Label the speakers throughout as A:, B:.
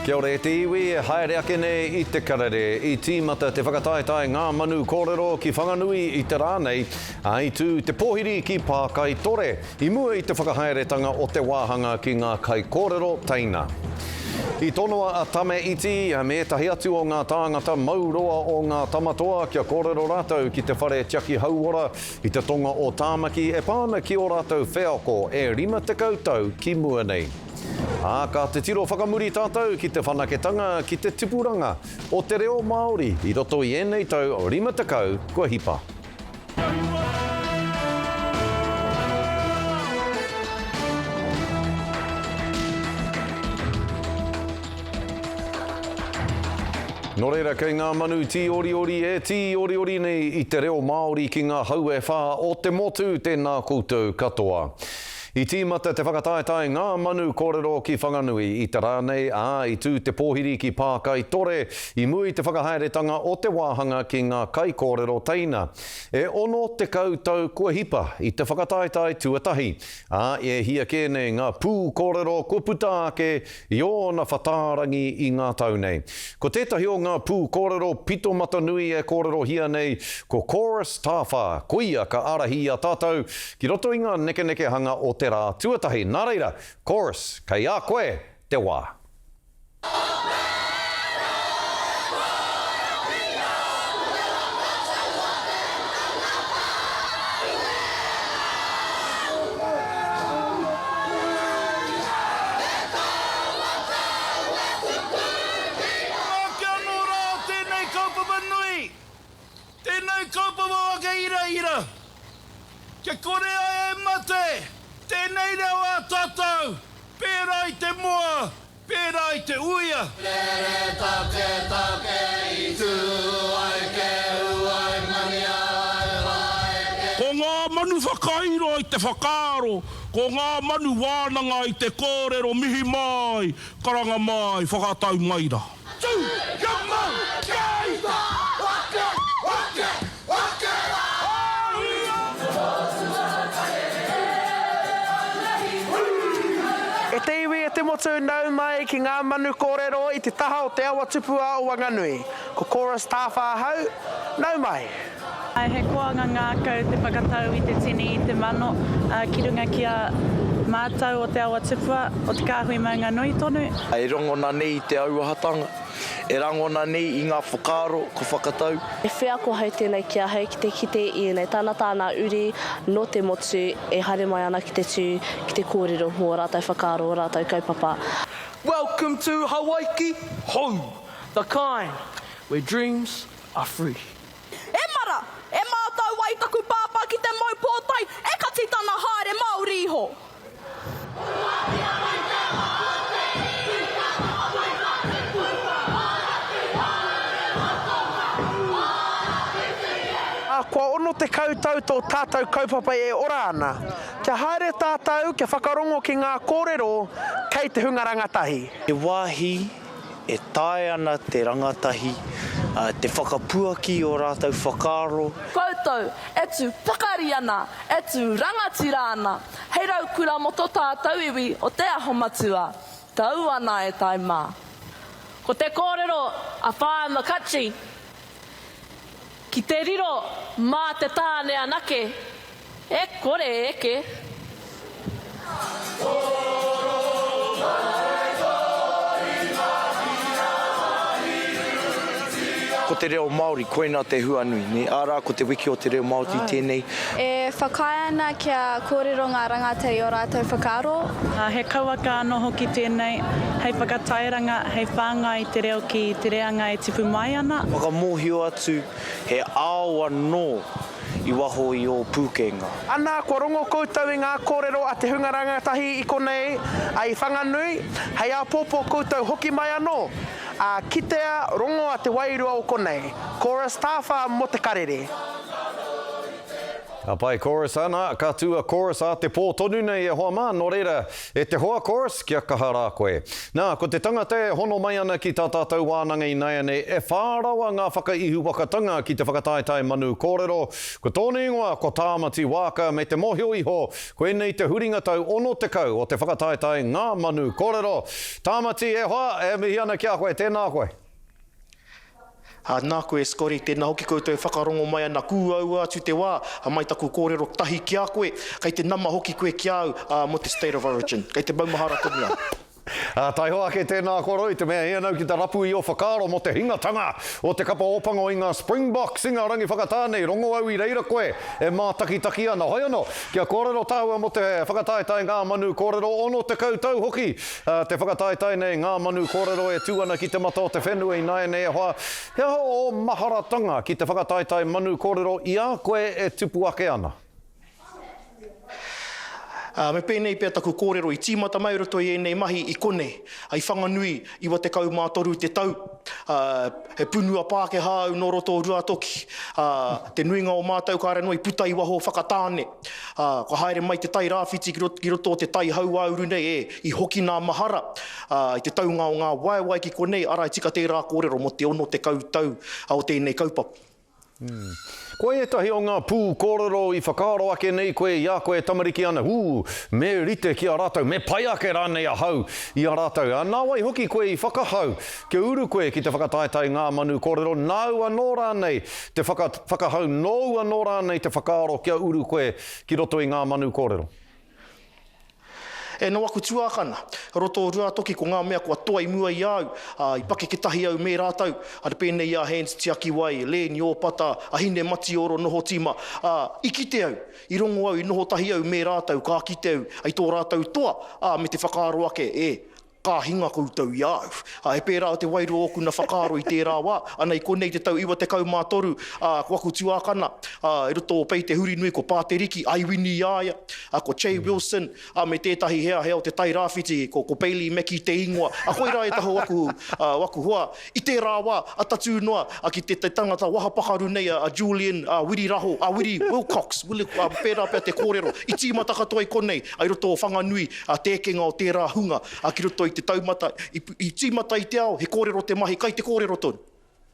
A: Kia ora e te iwi, e haere ake nei i te karere. I tīmata te whakataetae Ngā Manu Kōrero ki Whanganui i te rā nei, ā, i tū te pōhiri ki Pākaitore i mua i te whakahaeretanga o te wāhanga ki ngā kaikōrero teina. I tonoa a Tame Iti me ētahi atu o ngā tāngata mau roa o ngā Tamatoa kia kōrero rātou ki te whare tiaki hauora i te tonga o Tāmaki e pā ana ki ō rātou wheako e 50 tau ki mua nei. Ā, ka titiro whakamuri tātou ki te whanaketanga, ki te tipuranga o te reo Māori i roto i ēnei tau 50 kua hipa. Nō reira, kei ngā manu tīoriori e tīoriori nei i te reo Māori ki ngā hau e whā o te motu, tēnā koutou katoa. I tīmata te whakataetae Ngā Manu Kōrero ki Whanganui i te rā nei, ā, i tū te pōhiri ki Pākaitore i mua i te whakahaeretanga o te wāhanga ki ngā kaikōrero teina. E 60 tau kua hipa i te whakataetae tuatahi, ā, e hia kē nei ngā pū kōrero kua puta ake i ōna whatārangi i ngā tau nei. Ko tētahi o ngā pū kōrero pito mata nui e kōrerohia nei, ko Chorus Tāwhā, koia ka ārahi i a tātou ki roto i ngā nekenekehanga o te rā tuatahi. Nā reira, Chorus, kei a koe te wā.
B: Ake anō rā tēnei kaupapa nui, tēnei kaupapa whakairaira, kia kore ai e mate tēnei reo ā tātou, pērā i te moa Pērā i te uia.
C: Rere taketake i tū ai kehu ai mania ai haeke.
B: Ko ngā manu whakairo i te whakaaro, ko ngā manu wānanga i te kōrero mihi mai, karanga mai, whakatau mai rā.
C: Tū, kia mau, kia ita! Ake, ake, ake rā!
D: E te iwi, e te motu, nau mai ki ngā manu kōrero i te taha o te awa tupua o Wanganui. Ko Chorus Tāwha ahau, nau mai!
E: He koanga ngākau te whakatau i te tini i te mano ki runga ki a mātou o Te Awa Tupua, o Te Kāhui Maunga Nui tonu.
F: E rangona nei i te auahatanga. E rangona nei i ngā whakaaro ka whakatau.
G: He wheako hou tēnei ki ahau ki te kite i ēnei tāngata ana uri nō te motu e haere mai ana ki te tū ki te kōrero mō ō rātou whakaaro, ō rātou kaupapa.
H: Welcome to Hawaiki hou, the kind where dreams are free.
I: E mara, e mātau ai taku pāpā ki te mau pōtae, e kati tana haere Māori iho.
D: Ā, kua 60 tau tō tātou kaupapa e ora ana. Kia haere tātou kia whakarongo ki ngā kōrero kei te hunga rangatahi.
F: He wāhi e taea ana te rangatahi te whakapuaki i ō rātou whakaaro.
I: Koutou e tū pakari ana, e tū rangatira ana, hei raukura mō tō tātou iwi o Te Aho Matua. Tau ana e tai mā.
J: Ko te kōrero a Whaea McCutchie, Ki te riro mā te tāne anake, e kore e eke.
F: Ko te reo Māori, koina te huanui, nē? Arā, ko te wiki o te reo Māori tēnei.
K: E whakaae ana kia kōrero ngā rangatahi i ō rātou whakaaro.
E: He kauaka anō hoki tēnei hei whakatairanga, hei whāngai i te reo ki te reanga e tipu mai ana.
F: Whakamōhio atu he ao anō i waho i ō pūkenga.
D: Ana, kua rongo koutou i ngā kōrero a te hunga rangatahi i konei, a i Whanganui, hei āpōpō koutou hoki mai anō, ā, kitea, rongoa te wairua o konei. Chorus Tāwhā mō te karere.
A: Ka pai Chorus, ana, ka tū a Chorus ā te pō tonu nei e hoa mā, nō reira, e te hoa Chorus, kia kaha rā koe. Nā, ko te tangata e hono mai ana ki tā tātou wānanga ināianei, e whā rawa ngā whakaihuwakatanga ki te whakataetae manu kōrero, ko tōna ingoa ko Tāmati Waaka me te mōhio iho, koinei te huringa tau 60 o te whakataetae Ngā Manu Kōrero. Tāmati, e hoa, e mihi ana ki a koe, tēnā koe.
D: Ā, nā koe, Scotty, tēnā hoki koutou e whakarongo mai ana, kūaua atu te wā, mai taku kōrero tahi ki a koe, kei te nama hoki koe ki a au, ā, mō te State of Origin. Kei te maumahara tonu au.
A: Ā, taihoa ake tēnā koro i te mea e ana au ki te rapu i ō whakaaro mō te hingatanga o te kapa Ōpango i ngā Springboks i ngā rangi whakatā nei, rongo au i reira koe e mātakitaki ana. Hoi anō, kia kōrero tāua mō te whakataetae Ngā Manu Kōrero 60 tau hoki Te whakataetae nei, ngā manu kōrero e tū ana ki te mata o te whenua ināianei e hoa, he aha ō maharatanga ki te whakataetae manu kōrero i a koe e tupu ake ana?
D: Ā, me pēnei pea taku kōrero, i tīmata mai roto i ēnei mahi i konei, i Whanganui, 93 te tau, ā, he punua Pākehā au nō roto o Ruatoki, ā, te nuinga o mātou kāre anō i puta i waho o Whakatāne. Ā, kua haere mai te tai rāwhiti ki roto, ki roto o te tai hauāuru nei, e, i hoki nā mahara, ā, i te taunga o ngā waewae ki konei, arā, i tika tērā kōrero mō te 60 tau o tēnei kaupapa.
A: Mm. Ko ētahi o ngā pū kōrero i whakaaro ake nei koe i a koe e tamariki ana, ū, me rite ki a rātou, me pai ake rānei ahau i a rātou. Ā, nā wai hoki koe i whakahau kia uru koe ki te whakataetae Ngā Manu Kōrero, nāu anō rānei te whaka, whakahau nōu anō rānei te whakaaro kia uru koe ki roto i ngā manu kōrero?
D: E, nō aku tuākana, roto o Ruatoki ko ngā mea kua toa i mua i a au, ā, i pakeke tahi au me rātou, ā, pēnei i a Hans Tiakiwai, Len Iopata, a Hine Matioro noho tīma, ā, i kite au, i rongo au, i noho tahi au me rātou, ka kite au, i tō rātou toa, ā, me te whakaaro ake, e, Ka hinga koutou i a au. Ā, he pērā te wairua o ōku na whakaaro i tērā wā. Ana i konei te tau 93, ā, ko aku tuākana, ā, i roto o Pei Te Hurinui ko Pāteriki, a Iwini i a ia, ā, ko Che Wilson, ā, me tētahi heahea o te Tai Rāwhiti, ko, ko Bailey Mackie te ingoa. Ā, koirā ētahi o aku, ā, o aku hoa. I tērā wā, a tatū noa, ā, ki te, te tangata waha pakaru nei a, a Julian, ā, Wiri Raho, a Wiri Wilcox, Willi, ā, pērā pea te kōrero, i tīmata katoa i konei, ā, i roto o Whanganui, a te ekenga o tērā hunga, a ki roto i te taumata, i, i tīmata i te ao, he kōrero te mahi, kai te kōrero tonu.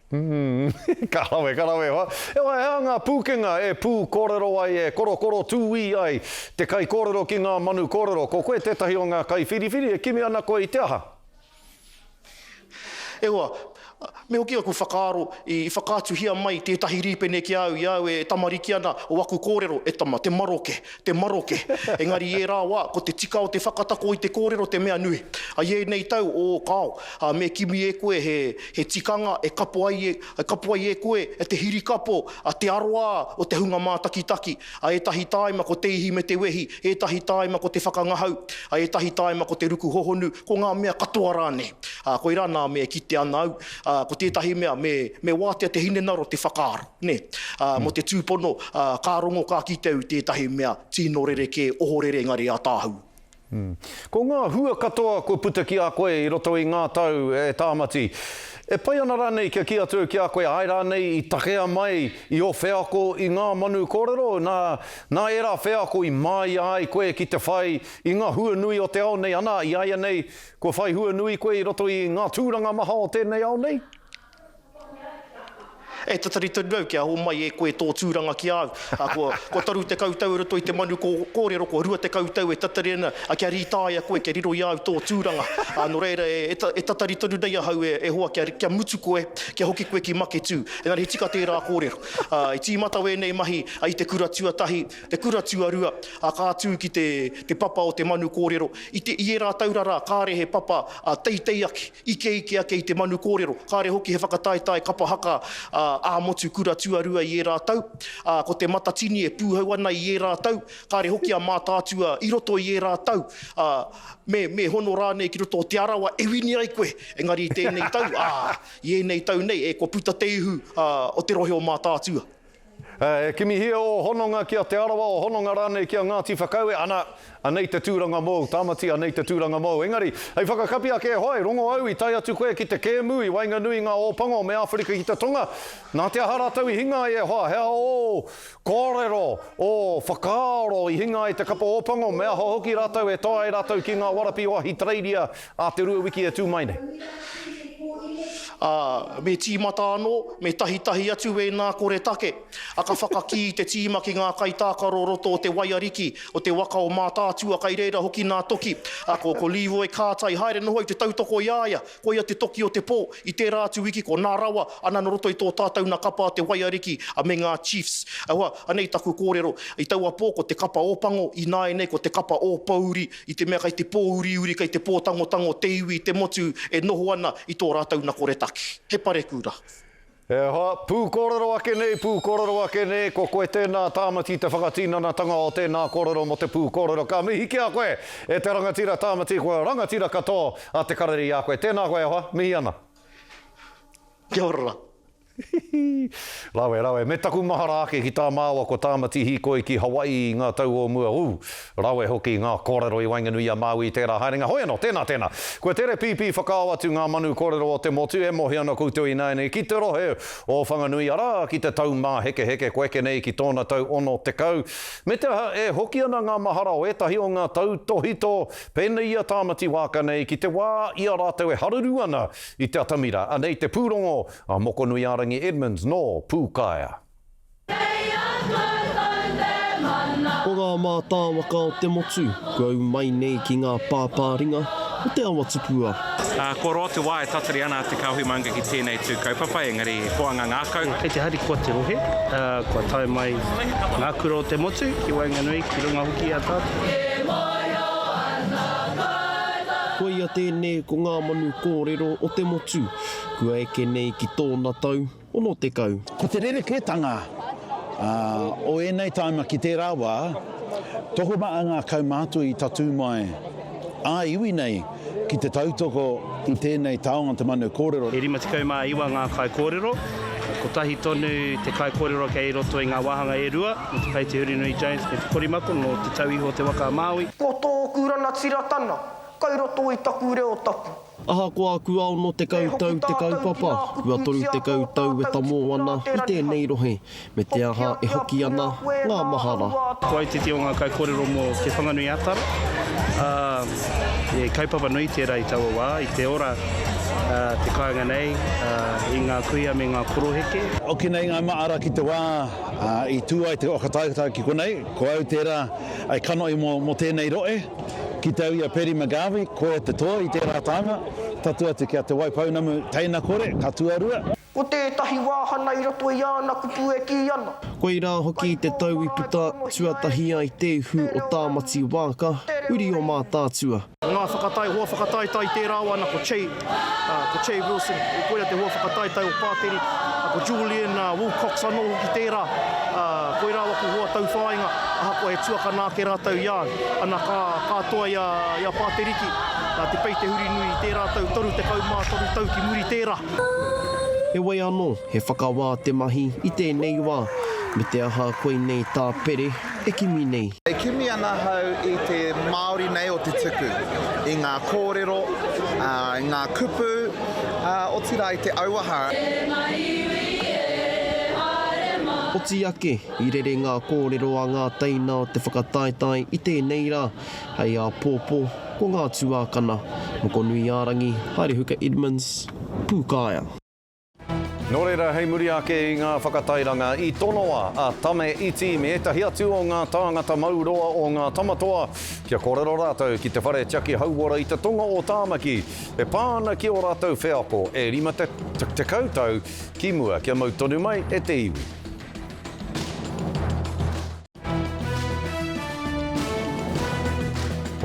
A: Mm, ka rawe, ka rawe hoa. E hoa, he aha ngā pūkenga e pū kōrero ai, e korokoro tūī ai te kaikōrero ki ngā manu kōrero? Ko koe tētahi o ngā kaiwhiriwhiri e kimi ana koe i te aha?
D: E hoa, me hoki aku whakaaro i whakaatuhia mai tētahi rīpene ki a au i a au e tamariki ana o aku kōrero, e tama, te maroke, te maroke. Engari i ērā wā, ko te tika o te whakatako i te kōrero te mea nui. I ēnei tau, ō, kāo, me kimi e koe he, he tikanga e kapo ai e, e kapo ai e koe e te hirikapo, a te aroā o te hunga mātakitaki. A ētahi tāima ko te ihi me te wehi, ētahi tāima ko te whakangahau, a ētahi tāima ko te ruku hohonu, ko ngā mea katoa rānei. Ā, koirā nā mea e kite ana au, ā, ko tētahi mea me, me wātea te hinengaro te whakaaro, nē. Ā, mō te tūpono, ā, ka rongo, ka kite au i tētahi mea tino rerekē, ohorere engari ātaahua.
A: Ko ngā hua katoa kua puta ki a koe i roto i ngā tau, e Tāmati, e pai ana rānei kia kī atu au ki a koe āe rānei i takea mai i ō wheako i ngā manu kōrero, nā, nā ērā wheako i māia ai koe ki te whai i ngā hua nui o te ao nei, anā, i āianei kua whai hua nui koe i roto i ngā tūranga maha o tēnei ao nei?
D: E tatari tonu au kia homai e koe tō tūranga ki a au. Ā, kua, kua 30 tau i roto i te manu kōrero, kua 20 tau e tatari ana, ā, kia rītāia koe, kia riro i a au tō tūranga. Ā, nō reira, e, e, e tatari tonu nei ahau e, e hoa kia, kia mutu koe, kia hoki koe ki Maketū. Engari he tika tērā kōrero. Ā, i tīmata wēnei mahi i te kura tuatahi, te kura tuarua, ā, ka tū ki te, te papa o te manu kōrero. I te, i ērā taura rā, kāre he papa, ā, teitei ake. Ikeike ake i te manu kōrero, kāre hoki he whakataetae kapa haka ā-motu kura tuarua i ērā tau, ā, ko Te Matatini e pūhau ana i ērā tau, kāre hoki a Mātaatua i roto i ērā tau, ā, me, me hono rānei ki roto o Te Arawa e wini ai koe, engari i tēnei tau, ā, i ēnei tau nei, e, kua puta te ihu, ā, o te rohe o Mātaatua.
A: E kimihia ō hononga ki a Te Arawa, ō hononga rānei ki a Ngāti Whakaue, ana, anei te tūranga mōu, Tāmati, anei te tūranga mōu. Engari, hei whakakapi ake e hoa, i rongo au i tae atu koe ki te kēmu i waenganui i ngā Ōpango me Āwherika ki te Tonga. Nā te aha rātou i hinga ai e hoa? He aha ō kōrero, ō whakaaro i hinga ai te kapa Ōpango, me aha hoki rātou e toa ai rātou ki ngā warapi o Ahitereiria ā te ruawiki e tū mai nei?
D: Ā, me tīmata anō, me tahitahi atu ēnā koretake. A ka whakakī te tīma ki ngā kaitākaro roto o te waiariki, o te waka o Mātaatua kai reira hoki nā toki. A ko, ko Leroy Carter i haere noho i te tautoko i a ia, koia te toki o te pō. I tērā atu wiki ko Nā Rawa, ana nō roto i tō tātou na kapa a te waiariki, a me ngā Chiefs. Aua, anei taku kōrero, i taua pō ko te kapa Ōpango, ināianei ko te kapa Ōpouri, I te mea kei te pōuriuri, kei te pōtangotango te iwi, te motu e noho ana i tō rātou na koretake. He parekura.
A: E hoa, pūkōrero ake nei, pūkōrero ake nei, ko koe tēnā Tāmati te whakatinanatanga o tēnā kōrero mō te pūkōrero. Ka mihi ki a koe, e te rangatira Tāmati, kua rangatira katoa a Te Karere i a koe. Tēnā koe e hoa, mihi ana.
D: Kia ora.
A: Rawe, rawe. Me taku mahara ake ki tā māua ko Tāmati hīkoi ki Hawaii i ngā tau o mua. Ū, rawe hoki ngā kōrero i waenganui i a Māui i tērā haerenga. Hoi anō, tēnā, tēnā. Kua tere pīpī whakaao atu ngā manu kōrero o te motu e mohi ana koutou ināianei ki te rohe o Whanganui, arā, ki te Taumāhekeheke, kua eke nei ki tōna tau 60. Me te aha, e hoki ana ngā mahara o ētahi o ngā tautōhito pēnei i a Tāmati Wāka nei ki te wā i a rātou e haruru ana i te atamira. Anei te pūrongo A Mokonuiārangi Edmonds nō Pūkaea.
L: Ko ngā mātāwaka o te motu, kua ū mai nei ki ngā pāpāringa o Te Awa Tupua.
M: Kua roa te wā e tatari ana a Te Kāhui Maunga ki tēnei tū kaupapa, engari he koanga ngākau.
N: Kei te harikoa te rohe, kua tae mai ngā kura o te motu ki waenganui, ki runga hoki i a tātou.
L: Koia tēnei ko ngā manu kōrero o te motu. Kua eke nei ki tōna tau 60.
O: Ko te rerekētanga o ēnei tāima ki tērā wā, tokomaha ngā kaumātua i tatū mai ā-iwi nei ki te tautoko i tēnei taonga te manu kōrero.
N: E 59 ngā kaikōrero, kotahi tonu te kaikōrero kei roto i ngā wāhanga e rua, nō Te Pei Te Hurinui Jones me Te Korimako, nō Te Tauihu o Te Waka a Māui.
D: Ko tōku ranatiratana kai roto i taku reo tapu.
L: Ahakoa kua 60 tau te kaupapa, kua 30 tau e tamō ana i tēnei rohe, me te aha e hoki ana ngā mahara.
N: Ko au tētehi o ngā kaikōrero mō Te Whanganui-a-Tara, ā, he kaupapa nui tērā i taua wā, i te ora te kāinga nei, i ngā kuia me ngā koroheke.
O: Hoki nei ngā maara ki te wā i tū ai te waka taetae ki konei, ko au tērā hei kanohi mō tēnei rohe. Ki te au i a Paddy McGarvey, koia te toa i tērā tānga, tatu atu ki a Te Waipounamu teina kore, ka tuarua.
D: Ko tētahi wāhana i roto i āna kupu e kī ana.
L: Koirā hoki te tau i puta tuatahi ai te ihu o Tāmati Wāka, uri o Mātaatua.
D: Ngā whakatae, hoa whakataetae i tērā wā, na ko Che, ko Che Wilson, koia te hoa whakataetae o Pāteri, ko Julian Wilcox anō hoki tērā, koirā waku hoa tauwhāinga, ahakoa he tuakana ake rātou i a au. Ana ka, ka toa i a, i a Pāteriki, nā Te Pei Te Hurinui i tērā tau, 33 tau ki muri tērā.
L: Heoi anō, he whakawā te mahi i tēnei wā, me te aha koinei tā Pere e kimi nei.
P: E kimi ana ahau i te Māori nei o te tuku, i ngā kōrero, i ngā kupu, otirā i te auaha.
L: Oti ake, I rere ngā kōrero a ngā teina o te whakataetae i tēnei rā, hei āpōpō, ko ngā tuākana, Mokonuiārangi, Haerehuka Edmonds, Pūkaea.
A: Nō reira, hei muri ake i ngā whakatairanga, i tonoa a Tame Iti me ētahi atu o ngā tāngata mau roa o ngā Tamatoa kia kōrero rātou ki te whare tiaki hauora i te tonga o Tāmaki e pā ana ki ō rātou wheako e 50 tau ki mua kia mau tonu mai e te iwi.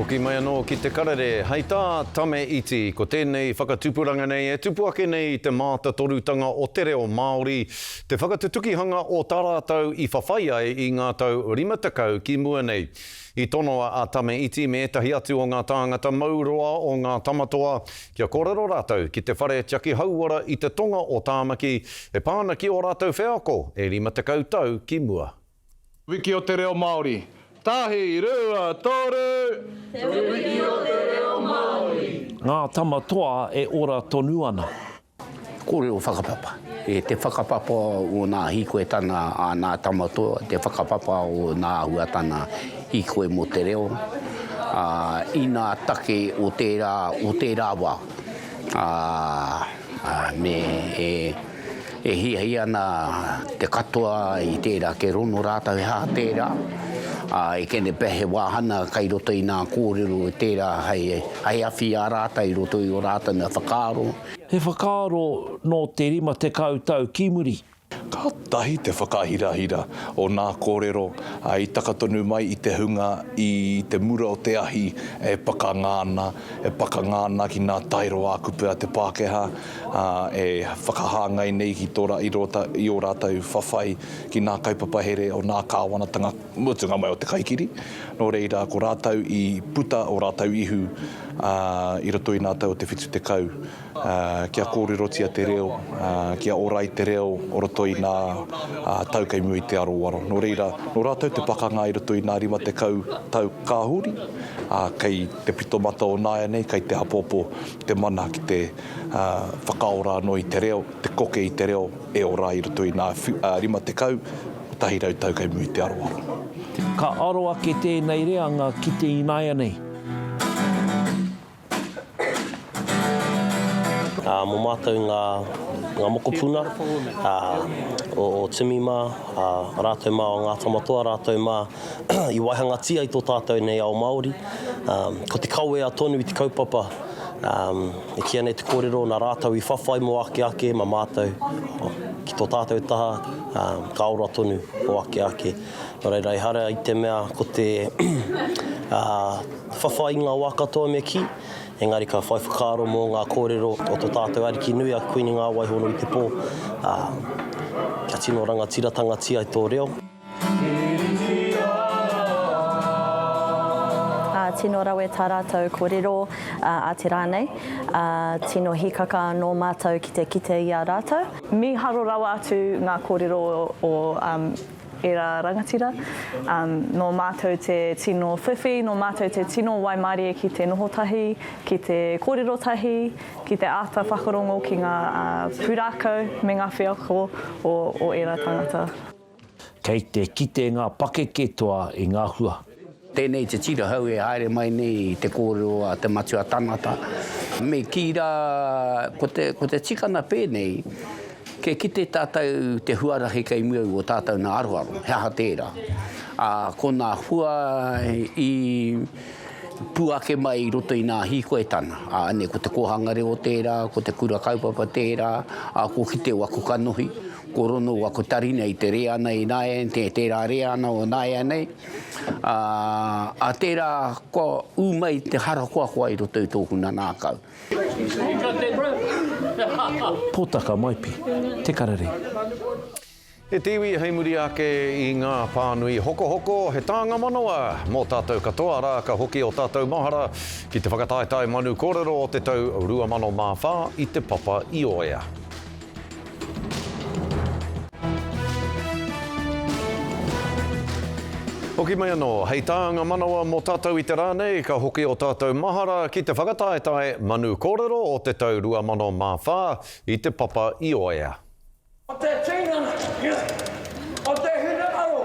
A: Hoki mai anō ki te karere, hei tā Tame Iti, ko tēnei whakatupuranga nei e tupu ake nei i te mātatorutanga o te reo Māori, te whakatutukihanga o tā rātou i whawhai ai i ngā tau 50 ki mua nei. I tonoa a Tame Iti me ētahi atu o ngā tāngata mau roa o ngā Tamatoa kia kōrero rātou ki te whare tiaki hauora i te tonga o Tāmaki e pā ana ki ō rātou wheako e 50 tau ki mua.
Q: Wiki o te Reo Māori. Tahi, rua, toru!
R: Te Wiki o te Reo Māori.
S: Ngā tama toa e ora tonu ana.
T: Kōrero whakapapa. E te whakapapa o nā hīkoetanga a nā tama toa, te whakapapa o nā āhuatanga hīkoi mō te reo, ā, i nā take o tērā, o tērā wā. Ā, ā, me e, e hiahia ana te katoa i tērā ke rono rātou he aha tērā, ā, e kene pea he wāhana kai roto i nā kōrero i tērā hei, hei awhi i a rātou i roto i ō rātou nā whakaaro.
S: He whakaaro nō te 50 tau ki muri.
Q: Kātahi te whakahirahira o nā kōrero i taka tonu mai i te hunga i te mura o te ahi e pakanga ana, e pakanga ana ki nā taero ā-kupu a te Pākehā, ā, e whakahāngai nei ki tō i rō i ō rātou whawhai ki nā kaupapa here o nā kāwanatanga mutunga mai o te kaikiri. Nō reira, ko rātou i puta ō rātou ihu, ā, i roto i nā tau o te 70, ā, kia kōrerotia te reo, ā, kia ora ai te reo o roto i nā tau kei mua i te aroaro. Nō reira, nō rātou te pakanga i roto i nā 50 tau ka huri, ā, kei te pito mata o nāianei, kei te apoapo te mana ki te, ā, whakaora anō i te reo, te koke i te reo e ora ai i roto i nā 50, 100 tau kei mua i te aroaro.
S: Ka aro ake tēnei reanga ki te ināianei.
U: Ā, mō mātou ngā, ngā mokopuna, ā, o, o Timi mā, ā, rātou mā o Ngā Tamatoa, rātou mā i waihangatia i tō tātou nei ao Māori. Ā, ko te kawea tonu i te kaupapa, ā, e kīia nei te kōrero nā rātou i whawhai mō ake ake mā mātou ki tō tātou taha, ā, ka ora tonu mō ake ake. Nō reira, ehara i te mea ko te whawhai i ngā wā katoa me kī, engari ka whai whakaaro mō ngā kōrero o tō tātou Ariki nui a Kuini Ngāwaihono i te pō, ā, kia tino rangatiratangatia i tō reo.
V: Ā, tino rawe tā rātou kōrero ā te rā nei, ā, tino hīkaka anō mātou ki te kite i a rātou.
E: Mīharo rawa atu ngā kōrero o ērā rangatira. Nō mātou te tino whiwhi, nō mātou te tino waimarie ki te noho tahi, ki te kōrero tahi, ki te āta whakarongo ki ngā pūrākau me ngā wheako o ērā tangata.
S: Kei te kite ngā pakeke toa i ngā hua.
T: Tēnei te tira hau e haere mai nei i te kōrero a te matua tangata. Me kī rā, ko te, ko te tikanga pēnei, kia kite tātou te huarahi kei mua i ō tātou nā aroaro, he aha tērā? Ā, ko nā hua i puake mai i roto i nā hīkoetana, ā, nei ko te kōhanga reo tērā, ko te kura kaupapa tērā, ā, ko kite waku kanohi, ko rono waku tarina i te reana ināianei, tērā reana o nāianei. Ā, ā tērā kua ū mai te harakoakoa i roto i tōku nanākau.
S: Potaka Maipi, Te Karere.
A: E te iwi hei muri ake i ngā pānui hokohoko, he tānga manawa mō tātou katoa, arā, ka hoki ō tātou mahara ki te whakataetae manu kōrero o te tau 2004 i Te Papa i Oea. Hoki mai anō, hei tānga manawa mō tātou i te rā nei, ka hoki ō tātou mahara ki te whakataetae Manu Kōrero o te tau 2004 i Te Papa i Oea.
B: O te tinana, o te hinengaro.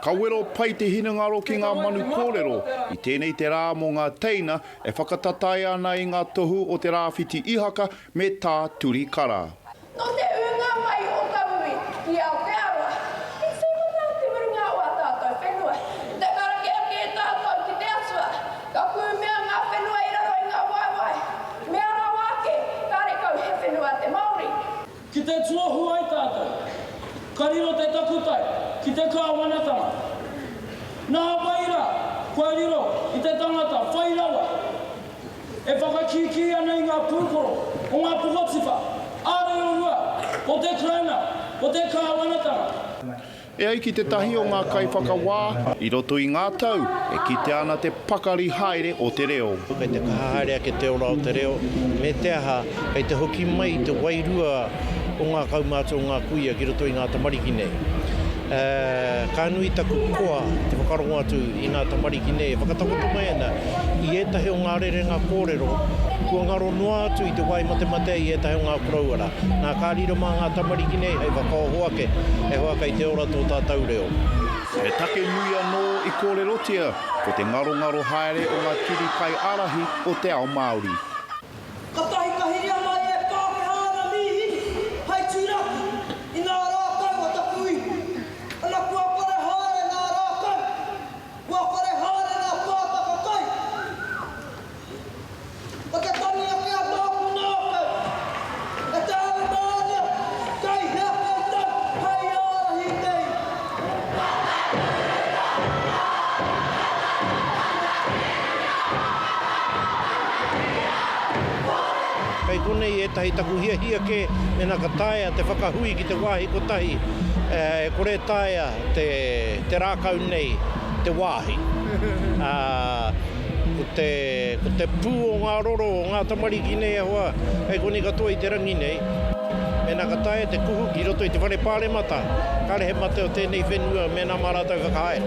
Q: Ka wero pai te hinengaro ki ngā manu kōrero i tēnei te rā mō ngā teina e whakatatae ana i ngā tohu o te Rāwhiti Ihaka me Tā Turi Kara.
W: Nō te ūnga mai o tauiwi ki Aotearoa, i tīmata te murunga o ā tātou whenua. I te karakia kē tātou ki te Atua, ka kūmea ngā whenua i raro i ngā waewae, mea rawa ake, karekau he whenua te Māori.
B: Ki te tuohu ai tātou, ka riro te takutai ki te kāwanatanga. Nā wai rā, kua riro i te tangata whai.
C: o te Karauna, o te Kāwanatanga.
G: E ai ki tētahi o ngā kaiwhakawā, i roto i ngā tau, e kitea ana te pakari haere o te reo.
H: Kei te kaha haere ake te ora o te reo, me te aha, kei te hoki mai te wairua o ngā kaumātua, o ngā kuia ki roto i ngā tamariki nei. Ka nui taku koa te whakarongo atu i ngā tamariki nei e whakatakoto mai ana i ētahi o ngā rerenga kōrero kua ngaro noa atu i te wā i matemate ai ētahi o ngā koroua rā. Nā, ka riro mā ngā tamariki nei hei whakaoho ake, e hoa kei te ora tō tātou reo.
G: He take nui anō i kōrerotia, ko te ngarongaro haere o ngā kiri kaiārahi o te ao Māori.
X: Katahi ka hiria mai e Pākehā ana mīhini hei turaki i ngā rākau o taku ihu. Ana kua pare haere ngā rākau, kua pare haere ngā pātaka kai. Ko te tangi ake a tōku ngākau, e te aumānia, kei hea koutou hei ārahi i te iwi.
H: Kei konei ētahi taku hiahia kē mēnā ka taea te whakahui ki te wāhi kotahi, e kore e taea te rākau nei te wāhi. Ā, ko te, ko te pū o ngā roro o ngā tamariki nei e hoa, kei konei katoa i te rangi nei. Mēnā ka taea te kuhu ki roto i te whare pāremata, kāre he mate o tēnei whenua mēnā mā rātou whakahaere.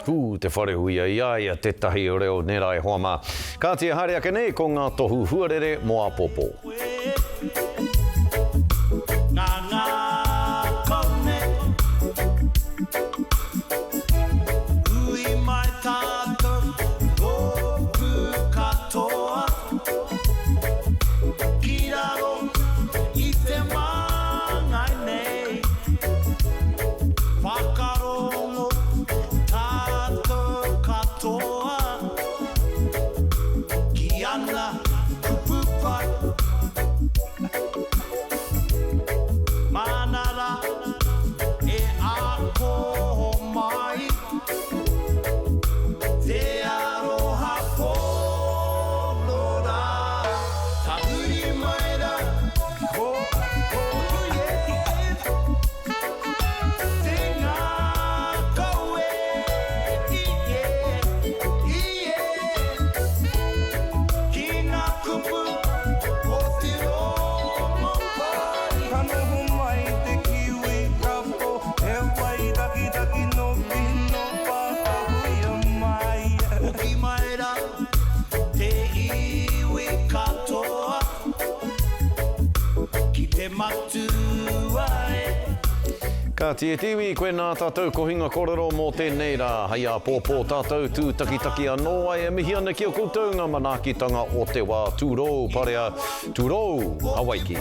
A: Hū te whare huia i a ia tētahi reo nera e hoa mā. Kāti e haere ake nei ko ngā tohu huarere mō āpōpō.
B: Māna rā e ako mai Te aroha pono rā Tahuri mai rā ko yeah Te ngākau e yeah yeah Ki ngā kupu o te Rongopai
Y: Ka noho mai te kiwi kapo He wai takitaki no pino Whakahuia mai.
B: Hoki mai ra te iwi katoa Ki te matua e.
A: Kāti e te iwi, koinā tātou kohinga kōrero mō tēnei rā. Hei āpōpō tātou tūtakitaki anō ai e mihi ana ki a koutou ngā manaakitanga o te wā. Tūrou, parea, tūrou, Hawaiki.